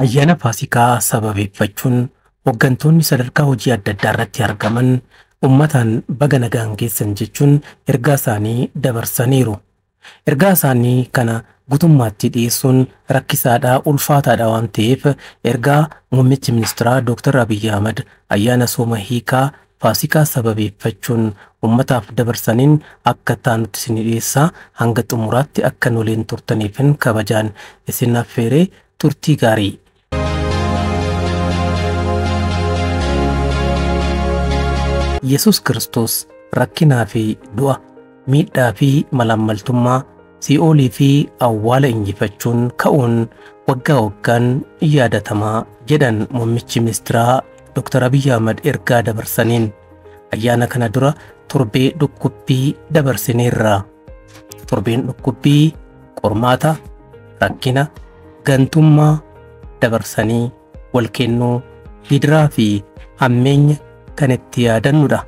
Ayyaana Faasikaa sababeeffachuun hooggantoonni sadarkaa hojii adda addaa irratti argaman uummataan baga nagaan geessan jechuun ergaa isaanii dabarsaniiru. Ergaa isaanii kana guutummaatti dhiyeessuun rakkisaadhaa ulfaataadha waan ta'eef ergaa muummichi ministeeraa Dr. Abiyyi Ahmad ayyaana sooma hiikaa Faasikaa sababeeffachuun uummataaf dabarsaniin akka taanutti isin dhiyeessaa hanga xumuraatti akka nu waliin turtaniifin kabajaan isin affeeree turtii gaarii. Yesus Kiristoos rakkinaa fi du'a, miidhaa fi malaammaltummaa, sii'oolii fi awwaala injifachuun ka'uun waggaa waggaan yaadatamaa jedhan muummichi ministeeraa Dr. Abiyyi Ahmad ergaa dabarsaniin. Ayyaana kana dura torbee dhukkubbii dabarsineerra. Torbeen dhukkubbii qormaata, rakkina, gantummaa dabarsanii wal kennuu, gidiraa fi hammeenya kan itti yaadannudha.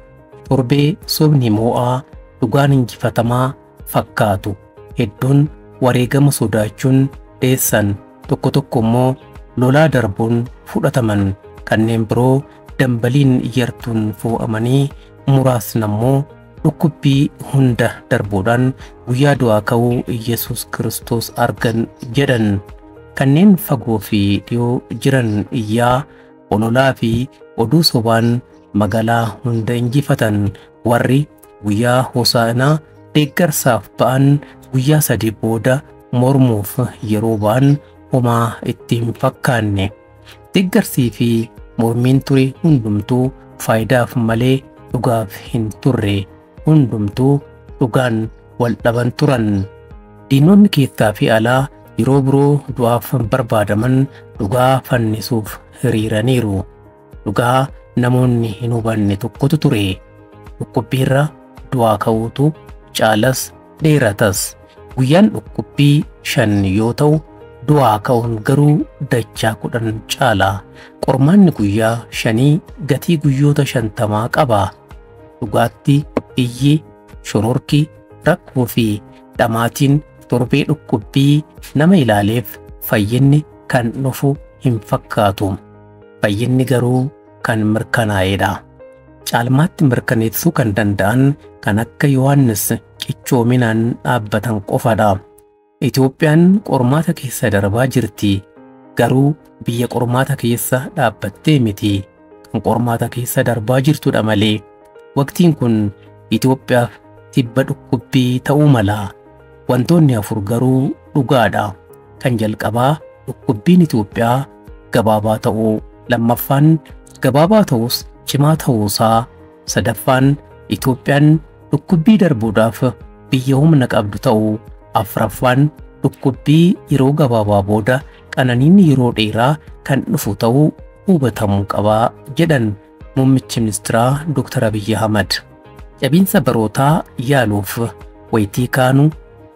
Torbee sobni moo'aa dhugaan injifatamaa fakkaatu hedduun wareegama sodaachuun dheessan, tokko tokko immoo lolaa darbuun fudhataman, kanneen biroo dambaliin yartuun foo'amanii, muraasni ammoo dhukkubbii hunda darbuudhaan guyyaa du'aa ka'uu Yesus Kiristoos argan jedhan. Kanneen fagoo fi dhiyoo jiran iyyaa ololaa fi oduu sobaan magaalaa hunda injifatan. Warri guyyaa hosaanaa deeggarsaaf ba'an guyyaa sadii booda mormuuf yeroo ba'an homaa itti hin fakkaanne. Deeggarsii fi mormiin ture hundumtuu faayidaaf malee dhugaaf hin turre. Hundumtuu dhugaan wal dhaban turan. Diinonni keessaa fi alaa yeroo biroo du'aaf barbaadaman dhugaa fannisuuf hiriiraniiru. Dhugaa namoonni hin hubanne tokkotu ture. Dhukkubbiirra du'aa ka'uutu caalas dheeratas. Guyyaan dhukkubbii 5 yoo ta'u du'aa ka'uun garuu dachaa 10 caala. Qormaanni guyyaa 5 gatii guyyoota 50 qaba. Dhugaatti iyyi, shororki, rakkoo fi dhamaatiin torbee dhukkubbii nama ilaaleef fayyinni kan dhufu hin fakkaatu. Fayyinni garuu kan mirkanaa'edha. Caalmaatti mirkaneessuu kan danda'an kan akka Yohaannis cichoominaan dhaabbatan qofadha. Itoophiyaan qormaata keessa darbaa jirti. Garuu biyya qormaata keessa dhaabbattee miti. Kan qormaata keessa darbaa jirtudha malee. Waqtiin kun Itoophiyaaf tibba dhukkubbii ta'uu mala. Wantoonni 4 garuu dhugaadha. Kan jalqabaa dhukkubbiin Itoophiyaa gabaabaa ta'uu, lammaffaan gabaabaa ta'us cimaa ta'uusaa, sadaffaan Itoophiyaan dhukkubbii darbuudhaaf biyya humna qabdu ta'uu, afraffaan dhukkubbii yeroo gabaabaa booda qananiin yeroo dheeraa kan dhufu ta'uu hubatamuu qabaa jedhan muummichi ministeeraa Dr. Abiyyi Ahmad. Cabiinsa barootaa yaaluuf wayitii kaanu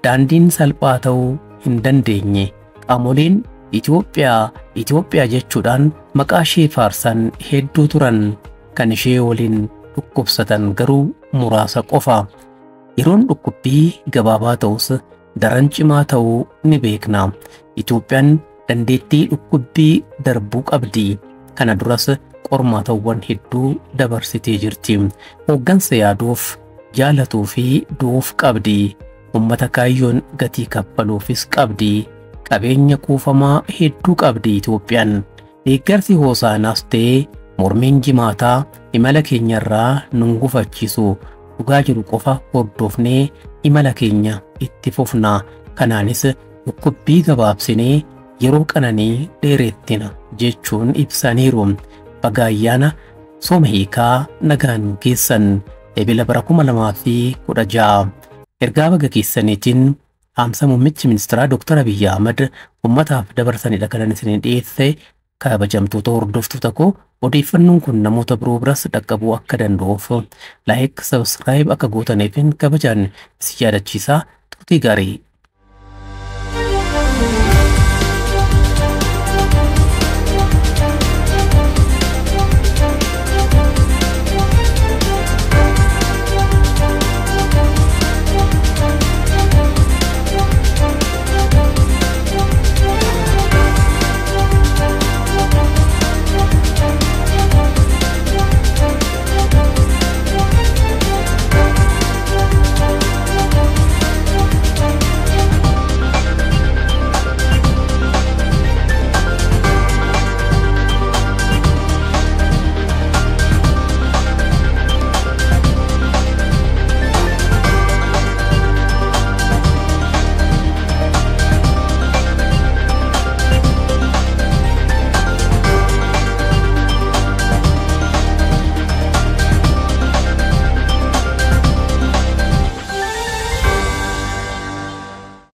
daandiin salphaa ta'uu hin dandeenye. Qaamoleen Itoophiyaa Itoophiyaa jechuudhaan maqaa ishee faarsan hedduu turan. Kan ishee waliin dhukkubsatan garuu muraasa qofa. Yeroon dhukkubbii gabaabaa ta'us daran cimaa ta'uu ni beekna. Itoophiyaan dandeettii dhukkubbii darbuu qabdi. Kana duras qormaatawwan hedduu dabarsitee jirti. Hooggansa yaaduuf, jaalatuu fi du'uuf qabdi. Uummata kaayyoon gatii kaffaluufis qabdi. Qabeenya kuufamaa hedduu qabdi Itoophiyaan. Deeggarsi hoosaanaas ta'ee mormiin jimaataa imala keenyarraa nun gufachiisu. Dhugaa jiru qofa hordofnee imala keenya itti fufna. Kanaanis dhukkubbii gabaabsinee yeroo qananii dheerettina jechuun ibsaniiru. Baga ayyaana sooma hiikaa nagaan geessan. Ebila bara 2016. Ergaa baga keessaniitiin dhaamsa muummichi ministeeraa Dr. Abiyyi Ahmad uummataaf dabarsanidha kanan isin dhiyeesse. Kabajamtoota hordoftoota koo, odeeffannoon kun namoota biroo biras dhaqqabuu akka danda'uuf like, subscribe akka gootaniif kabajaan isin yaadachiisaa. Turtii gaarii.